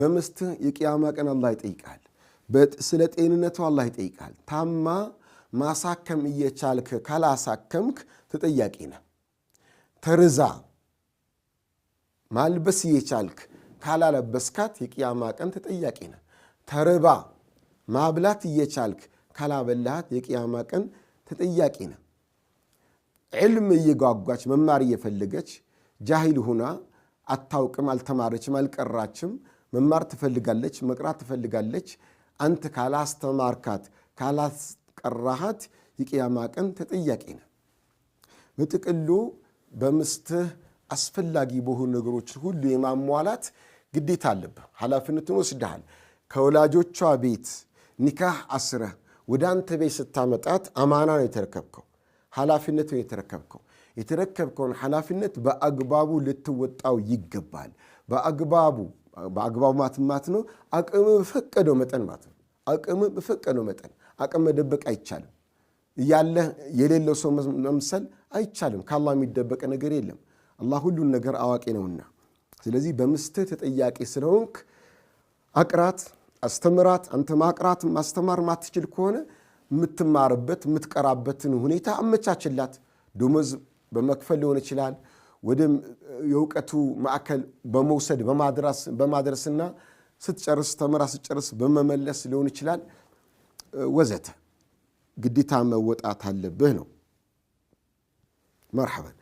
በምስትህ የቅያማ ቀን አላህ ይጠይቃል። ስለ ጤንነቱ አላህ ይጠይቃል። ታማ ማሳከም እየቻልክ ካላሳከምክ ተጠያቂ ነህ። ተርዛ ማልበስ እየቻልክ ካላለበስካት የቅያማ ቀን ተጠያቂ ነህ። ተርባ ማብላት እየቻልክ ካላበላሃት የቅያማ ቀን ተጠያቂ ነህ። ዕልም እየጓጓች መማር እየፈለገች ጃሂል ሁና አታውቅም፣ አልተማረችም፣ አልቀራችም። መማር ትፈልጋለች፣ መቅራት ትፈልጋለች። አንተ ካላስተማርካት ካላስቀራሃት የቅያማ ቀን ተጠያቂ ነህ። በጥቅሉ በምስትህ አስፈላጊ በሆኑ ነገሮች ሁሉ የማሟላት ግዴታ አለብህ። ኃላፊነቱን ወስደሃል። ከወላጆቿ ቤት ኒካህ አስረህ ወደ አንተ ቤት ስታመጣት አማና ነው የተረከብከው፣ ኃላፊነት ነው የተረከብከው። የተረከብከውን ኃላፊነት በአግባቡ ልትወጣው ይገባል። በአግባቡ በአግባቡ ማትማት ነው አቅም በፈቀደው መጠን ማለት ነው። አቅም በፈቀደው መጠን አቅም መደበቅ አይቻልም። እያለህ የሌለው ሰው መምሰል አይቻልም። ከአላህ የሚደበቅ ነገር የለም። አላህ ሁሉን ነገር አዋቂ ነውና። ስለዚህ በምስትህ ተጠያቂ ስለሆንክ አቅራት፣ አስተምራት። አንተ ማቅራት ማስተማር ማትችል ከሆነ የምትማርበት የምትቀራበትን ሁኔታ አመቻችላት። ደሞዝ በመክፈል ሊሆን ይችላል፣ ወደ የእውቀቱ ማዕከል በመውሰድ በማድረስና ስትጨርስ ተምራ ስትጨርስ በመመለስ ሊሆን ይችላል፣ ወዘተ። ግዴታ መወጣት አለብህ ነው። መርሐበን።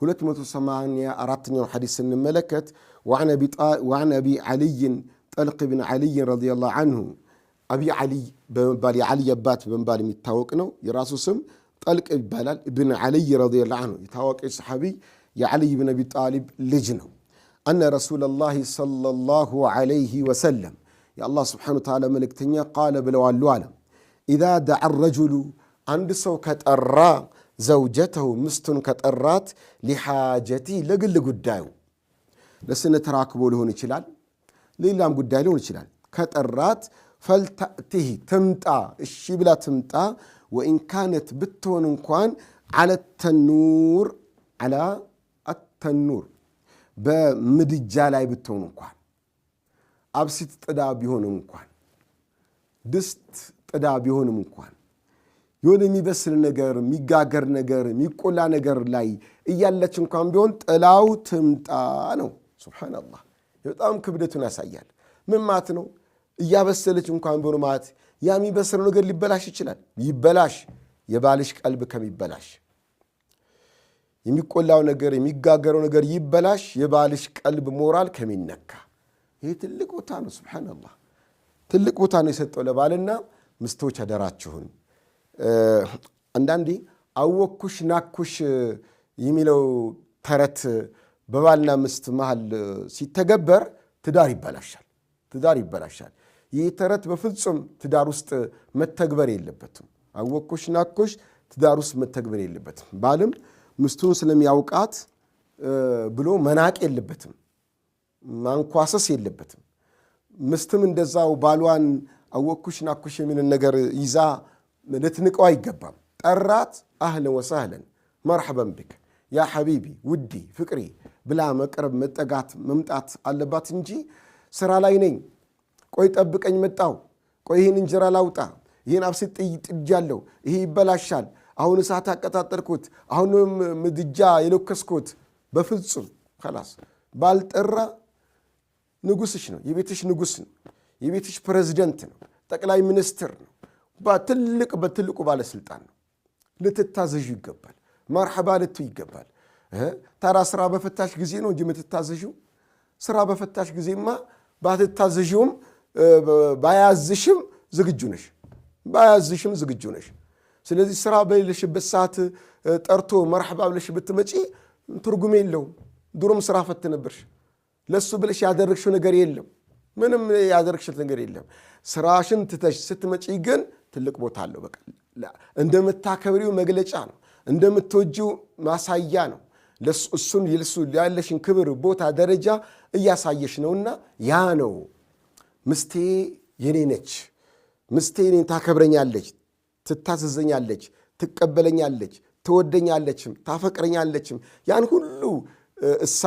284ኛው ሐዲስ ስንመለከት وعن أبي علي طلق بن علي رضي الله عنه፣ አቢ ዓሊይ በመባል የዓሊይ አባት በመባል የሚታወቅ ነው። የራሱ ስም ጠልቅ ይባላል። ብን ዓሊይ رضي الله عنه የታዋቂ ሰሓቢ የዓሊይ ብን አቢ ጣሊብ ልጅ ነው። أن رسول الله صلى الله عليه وسلم የአላህ سبحانه وتعالى መልእክተኛ قال ብለዋሉ አለ፣ إذا دعا الرجل አንድ ሰው ከጠራ፣ زوجته ምስቱን ከጠራት፣ لحاجته ለግል ጉዳዩ ለስነ ተራክቦ ሊሆን ይችላል፣ ሌላም ጉዳይ ሊሆን ይችላል። ከጠራት فلتأته ትምጣ፣ እሺ ብላ ትምጣ። وإن كانت ብትሆን እንኳን على التنور على التنور በምድጃ ላይ ብትሆን እንኳን፣ አብሲት ጥዳ ቢሆንም እንኳን፣ ድስት ጥዳ ቢሆንም እንኳን፣ የሆነ የሚበስል ነገር፣ የሚጋገር ነገር፣ የሚቆላ ነገር ላይ እያለች እንኳን ቢሆን ጥላው ትምጣ ነው። سبحان الله በጣም ክብደቱን ያሳያል። ምን ማለት ነው? እያበሰለች እንኳን ቢሆን ማለት ያ የሚበስለው ነገር ሊበላሽ ይችላል። ይበላሽ የባልሽ ቀልብ ከሚበላሽ፣ የሚቆላው ነገር የሚጋገረው ነገር ይበላሽ የባልሽ ቀልብ ሞራል ከሚነካ። ይህ ትልቅ ቦታ ነው። سبحان الله ትልቅ ቦታ ነው የሰጠው ለባልና ምስቶች አደራችሁን። አንዳንዴ አወኩሽ ናኩሽ የሚለው ተረት በባልና ምስት መሃል ሲተገበር ትዳር ይበላሻል። ትዳር ይበላሻል። ይህ ተረት በፍጹም ትዳር ውስጥ መተግበር የለበትም። አወኩሽ ናኩሽ ትዳር ውስጥ መተግበር የለበትም። ባልም ምስቱን ስለሚያውቃት ብሎ መናቅ የለበትም፣ ማንኳሰስ የለበትም። ምስትም እንደዛው ባሏን አወኩሽ ናኩሽ የሚልን ነገር ይዛ ልትንቀው አይገባም። ጠራት፣ أهلا وسهلا مرحبا بك يا حبيبي ውዲ ፍቅሪ ብላ መቅረብ፣ መጠጋት፣ መምጣት አለባት እንጂ ስራ ላይ ነኝ፣ ቆይ ጠብቀኝ መጣው፣ ቆይ ይህን እንጀራ ላውጣ፣ ይህን አብሲት ጥጃለሁ፣ ይሄ ይበላሻል፣ አሁን እሳት አቀጣጠልኩት፣ አሁንም ምድጃ የለኮስኩት። በፍጹም خلاص ባልጠራ ንጉስሽ ነው፣ የቤትሽ ንጉስ ነው፣ የቤትሽ ፕሬዚደንት ነው፣ ጠቅላይ ሚኒስትር ነው፣ ትልቅ በትልቁ ባለስልጣን ነው። ልትታዘዡ ይገባል። መርሐባ ልቱ ይገባል። ታራ ስራ በፈታሽ ጊዜ ነው እንጂ የምትታዘዢው። ስራ በፈታሽ ጊዜማ ባትታዘዢውም ባያዝሽም ዝግጁ ነሽ፣ ባያዝሽም ዝግጁ ነሽ። ስለዚህ ስራ በሌለሽበት ሰዓት ጠርቶ መርሐባ ብለሽ ብትመጪ ትርጉም የለውም። ድሮም ስራ ፈት ነበርሽ። ለሱ ብለሽ ያደረግሽው ነገር የለም። ምንም ያደረግሽት ነገር የለም። ስራሽን ትተሽ ስትመጪ ግን ትልቅ ቦታ አለው። በቃ እንደምታከብሪው መግለጫ ነው። እንደምትወጂው ማሳያ ነው። እሱን የልሱ ያለሽን ክብር፣ ቦታ፣ ደረጃ እያሳየሽ ነውና ያ ነው ምስቴ የኔ ነች፣ ምስቴ እኔን ታከብረኛለች፣ ትታዘዘኛለች፣ ትቀበለኛለች፣ ትወደኛለችም ታፈቅረኛለችም ያን ሁሉ እሳ